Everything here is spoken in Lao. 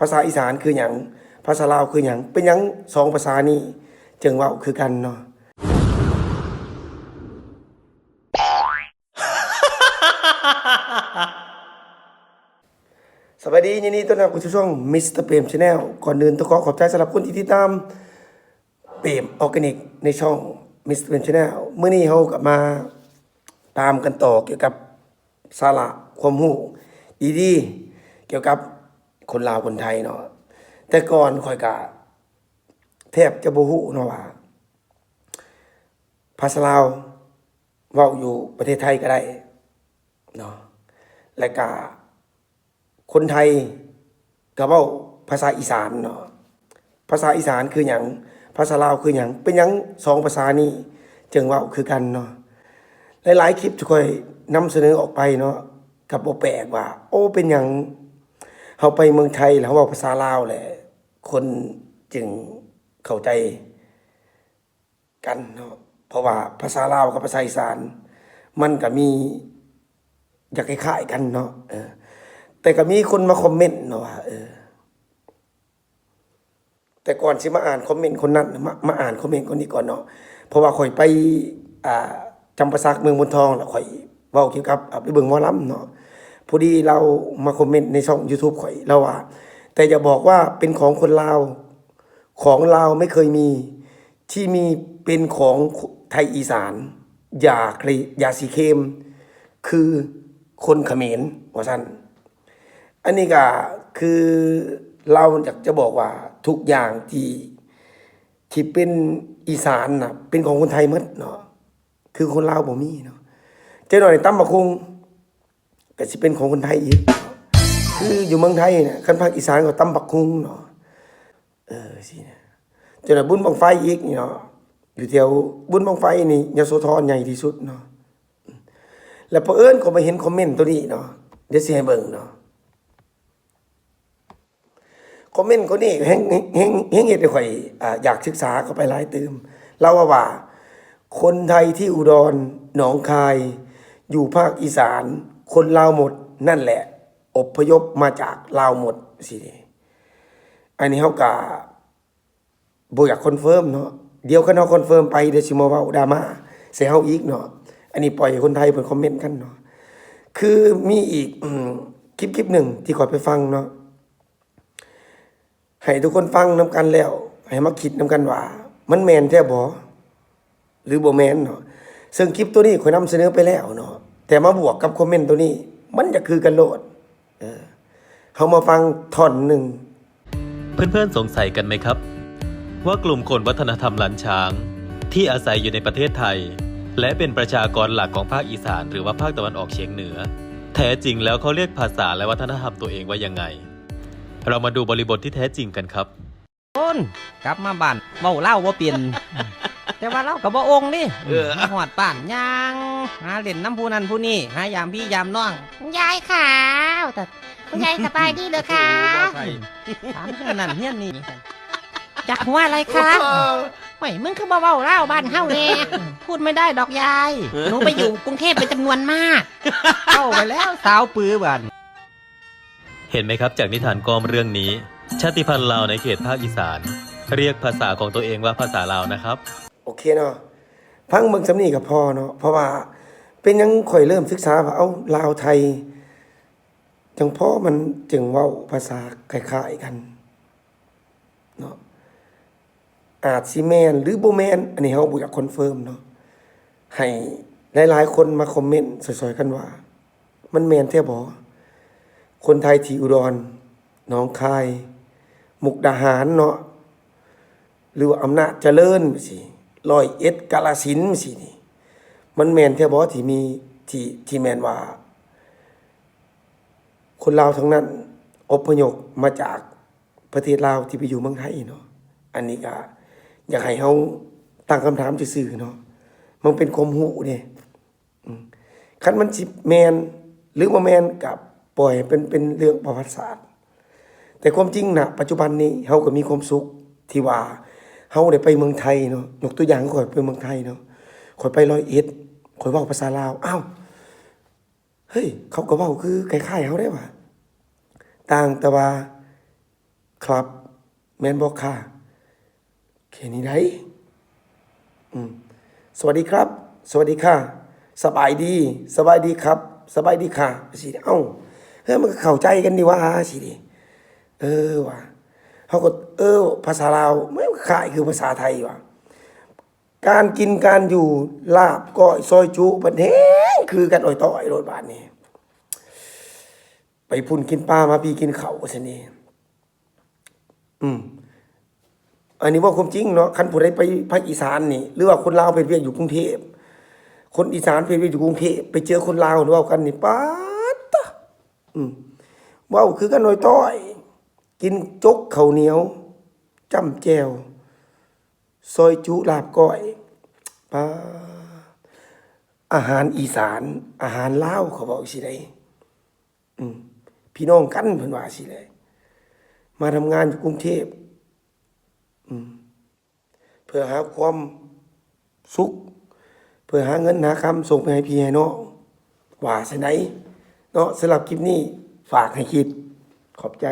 ພາສາອີສານຄືຫຍັງ? ພາສາລາວຄືຫຍັງ? ເປັນຫຍັງສອງພາສານີ້ຈຶ່ງເວົ້າຄືກັນເນາະ? ສະບາຍດີ ຍິນດີຕ້ອນຮັບເຂົ້າສູ່ຊ່ອງ Mister Pem Channel. ກ່ອນອື່ນຕ້ອງຂໍຂອບໃຈສຳລັບຄົນທີ່ຕິດຕາມ Pem Organic ໃນຊ່ອງ Mister Pem Channel. ມື້ນີ້ເຮົາກໍມາຕາມກັນຕໍ່ກ່ຽວກັບສາລະຄວາມຮູ້ດີໆ ກ່ຽວກັບຄົນລາວຄົນໄທເນາະ. ແຕ່ກ່ອນຂ້ອຍກະແທບຈະບໍ່ຮູ້ເນາະວ່າ ພາສາລາວເວົ້າຢູ່ປະເທດໄທກໍໄດ້ເນາະ ແລະກະ ຄົນໄທກໍເວົ້າພາສາອີສານເນາະ. ພາສາອີສານຄືຫຍັງ? ພາສາລາວຄືຫຍັງ? ເປັນຫຍັງສອງພາສານີ້ຈຶ່ງເວົ້າຄືກັນເນາະ? ຫຼາຍໆຄລິບທີ່ຂ້ອຍນຳສະເໜີອອກໄປເນາະ ກໍບໍ່ແປກວ່າ ໂອ້ ເປັນຫຍັງເຮົາໄປເມືອງໄທແລ້ວເຮົາເວົ້າພາສາລາວ ແລະຄົນຈຶ່ງເຂົ້າໃຈ ກັນເນາະ ເພາະວ່າພາສາລາວກັບພາສາອີສານ ມັນກະມີ ຢາກຄ້າຍໆກັນເນາະ ເອີ ແຕ່ກະມີຄົນມາຄອມເມັນເນາະວ່າ ເອີ ແຕ່ກ່ອນຊິມາອ່ານຄອມເມັນຄົນນັ້ນ ມາ ມາອ່ານຄອມເມັນຄົນນີ້ກ່ອນເນາະ ເພາະວ່າຂ້ອຍໄປ ອ່າ ຈຳປາສັກ ເມືອງໂພນທອງ ແລ້ວຂ້ອຍເວົ້າກ່ຽວກັບ ອ່າ ໄປເບິ່ງໝໍລຳເນາະ ພໍດີລາວມາຄອມເມັນໃນຊ່ອງ YouTube ຂ້ອຍ ລາວວ່າ ແຕ່ຢ່າບອກວ່າເປັນຂອງຄົນລາວ ຂອງລາວໄມ່ເຄີຍມີ ທີ່ມີເປັນຂອງໄທອີສານ ຢ່າເຄ ຢ່າຊິເຄມຄືຄົນຂະເໝນ ວ່າຊັ້ນ. ອັນນີ້ກະຄືລາວຢາກຈະບອກວ່າທຸກຢ່າງທີ່ ທີ່ເປັນອີສານນະ ເປັນຂອງຄົນໄທໝົດເນາະ ຄືຄົນລາວບໍ່ມີເນາະ. ຈັກໜ້ອຍຕຳບັກຫຸ່ງ ກໍຊິເປັນຂອງຄົນໄທອີກ. ຄືຢູ່ເມືອງໄທນະ ຄັນພາກອີສານກໍຕຳບັກຫຸ່ງເນາະ ເອີ ຊີ້ນະ. ຈົນວ່າບຸນບັ້ງໄຟອີກນີ້ເນາະ ຢູ່ແຖວບຸນບັ້ງໄຟນີ້ ຍະໂສທອນໃຫຍ່ທີ່ສຸດເນາະ. ແລ້ວປະເອີນຂ້ອຍມາເຫັນຄອມເມັນໂຕນີ້ເນາະ ດຽວຊິໃຫ້ເບິ່ງເນາະ. ຄອມເມັນຄົນນີ້ແຮ່ງ ແຮ່ງ ແຮ່ງເຮັດໃຫ້ຂ້ອຍ ອ່າ ຢາກສຶກສາເຂົ້າໄປຫຼາຍຕື່ມ. ລາວເວົ້າວ່າ ຄົນໄທທີ່ອຸດອນ ໜອງຄາຍ ຢູ່ພາກອີສານ ຄົນລາວໝົດ ນັ້ນແຫຼະອົບພະຍົບມາຈາກລາວໝົດ ຊີ້ເດ. ອັນນີ້ເຮົາກະ ບໍ່ຢາກຄອນເຟີມເນາະ ດຽວຄັນເຮົາຄອນເຟີມໄປ ດຽວຊິມາເວົ້າດຣາມາໃສ່ເຮົາອີກເນາະ. ອັນນີ້ປ່ອຍໃຫ້ຄົນໄທເພິ່ນຄອມເມັນກັນເນາະ. ຄືມີອີກ ອືມ ຄລິບ ຄລິບໜຶ່ງທີ່ຂ້ອຍໄປຟັງເນາະ ໃຫ້ທຸກຄົນຟັງນຳກັນແລ້ວ ໃຫ້ມາຄິດນຳກັນວ່າ ມັນແມ່ນແທ້ບໍ່ ຫຼືບໍ່ແມ່ນເນາະ. ເຊິ່ງຄລິບໂຕນີ້ຂ້ອຍນຳສະເໜີໄປແລ້ວເນາະ ແຕ່ມາບວກກັບຄອມເມັນໂຕນີ້ ມັນຈະຄືກັນໂລດ. ເອີ ເຮົາມາຟັງທ່ອນໜຶ່ງ. เพื่อนๆ สงสัยกันไหมครับ ว่ากลุ่มคนวัฒนธรรมล้านช้าง ที่อาศัยอยู่ในประเทศไทย และเป็นประชากรหลักของภาคอีสาน หรือว่าภาคตะวันออกเฉียงเหนือ แท้จริงแล้วเขาเรียกภาษาและวัฒนธรรมตัวเองว่ายังไง เรามาดูบริบทที่แท้จริงกันครับ โอน กลับมาบ้านเว้าลาวบ่เป็น แต่ว่าลาวก็บ่อ่งเด้ เออ มาฮอดบ้านย่างหาเล่นนำผู้นั้นผู้นี้ หายามพี่ยามน้อง ยายขาว แต่คุณยายสบายดีเหรอคะ ถามเรื่องนั้นเรื่องนี้ จักหัวอะไรคะ เออ โอ้ย มึงคือบ่เว้าลาวบ้านเฮาแน่ พูดไม่ได้ดอกยาย หนูไปอยู่กรุงเทพฯเป็นจำนวนมาก เว้าไปแล้วสาวปือบ้าน เห็นไหมครับ จากนิทานก้อมเรื่องนี้ ชาติพันธุ์ลาวในเขตภาคอีสาน เรียกภาษาของตัวเองว่าภาษาลาวนะครับ ໂອເຄເນາະ ຟັງເບິ່ງສ່ຳນີ້ກໍພໍເນາະ ເພາະວ່າເປັນຫຍັງຂ້ອຍເລີ່ມສຶກສາວ່າ ເອົ້າ ລາວໄທ ຈັ່ງພໍມັນຈຶ່ງເວົ້າພາສາຄ້າຍໆກັນເນາະ. ອາດຊິແມ່ນ ຫຼື ບໍ່ແມ່ນ ອັນນີ້ເຮົາບໍ່ຢາກຄອນເຟີມເນາະ ໃຫ້ຫຼາຍໆຄົນມາຄອມເມັນຊ່ອຍໆກັນວ່າ ມັນແມ່ນແທ້ບໍ່? ຄົນໄທທີ່ອຸດອນ, ໜອງຄາຍ, ມຸກດາຫານເນາະ ຫຼືວ່າອຳນາດຈະເລີນຈັ່ງຊີ້ ຮ້ອຍເອັດ ກາລະສິນຈັ່ງຊີ້ນີ້ ມັນແມ່ນແທ້ບໍ່ທີ່ມີ ທີ່ ທີ່ແມ່ນວ່າ ຄົນລາວທັງນັ້ນອົບພະຍົບມາຈາກປະເທດລາວທີ່ໄປຢູ່ເມືອງໄທເນາະ. ອັນນີ້ກະຢາກໃຫ້ເຮົາຕັ້ງຄຳຖາມຊື່ໆເນາະ ມັນເປັນຄວາມຮູ້ເດ້. ອືມ ຄັນມັນຊິແມ່ນ ຫຼື ບໍ່ແມ່ນ ກະປ່ອຍໃຫ້ເປັນ ເປັນເລື່ອງປະຫວັດສາດ. ແຕ່ຄວາມຈິງນະ ປັດຈຸບັນນີ້ເຮົາກໍມີຄວາມສຸກທີ່ວ່າເຮົາໄດ້ໄປເມືອງໄທເນາະ. ຍົກຕົວຢ່າງ ຂ້ອຍໄປເມືອງໄທເນາະ ຂ້ອຍໄປຮ້ອຍເອັດ ຂ້ອຍເວົ້າພາສາລາວ ອ້າວ ເຮີ້ຍ ເຂົາກໍເວົ້າຄືຄ້າຍໆເຮົາໄດ໋ຫວາ ຕ່າງແຕ່ວ່າ ครับ แม่นบ่คะ แค่นี้ได้ อืม สวัสดีครับ สวัสดีค่ะ สบายดี สบายดีครับ สบายดีค่ะ สิ เอ้า เฮ้ย มันก็เข้าใจกันนี่หว่า สิ เออ ว่ะ เฮาก็ เออ ภาษาลาว มันก็คล้ายคือภาษาไทยว่ะ การกินการอยู่ ลาบก้อยซอยจุ บัดแฮงคือกันอ้อยต้อยโลดบาดนี้ ไปพุ้นกินปลา มาพี้กินข้าว ว่าซั่นนี่ อืม อันนี้เว้าความจริงเนาะ คันผู้ใดไปภาคอีสานนี่ หรือว่าคนลาวไปเฮ็ดเวียกอยู่กรุงเทพฯ คนอีสานไปเฮ็ดเวียกอยู่กรุงเทพฯ ไปเจอคนลาวเว้ากันนี่ ป๊าดตะ อืม เว้าคือกันอ้อยต้อย กินจกข้าวเหนียว จ้ำแจ่ว ซอยจุ ลาบก้อย ป๊าด อาหารอีสาน อาหารลาว เขาเว้าจั่งซี้ได๋ อืม พี่น้องกัน เพิ่นว่าซี้แหละ มาทำงานอยู่กรุงเทพฯ อืม เพื่อหาความสุข เพื่อหาเงินหาคำส่งไปให้พี่ให้น้อง ว่าซั่นได๋เนาะ สำหรับคลิปนี้ฝากให้คิด ขอบใจ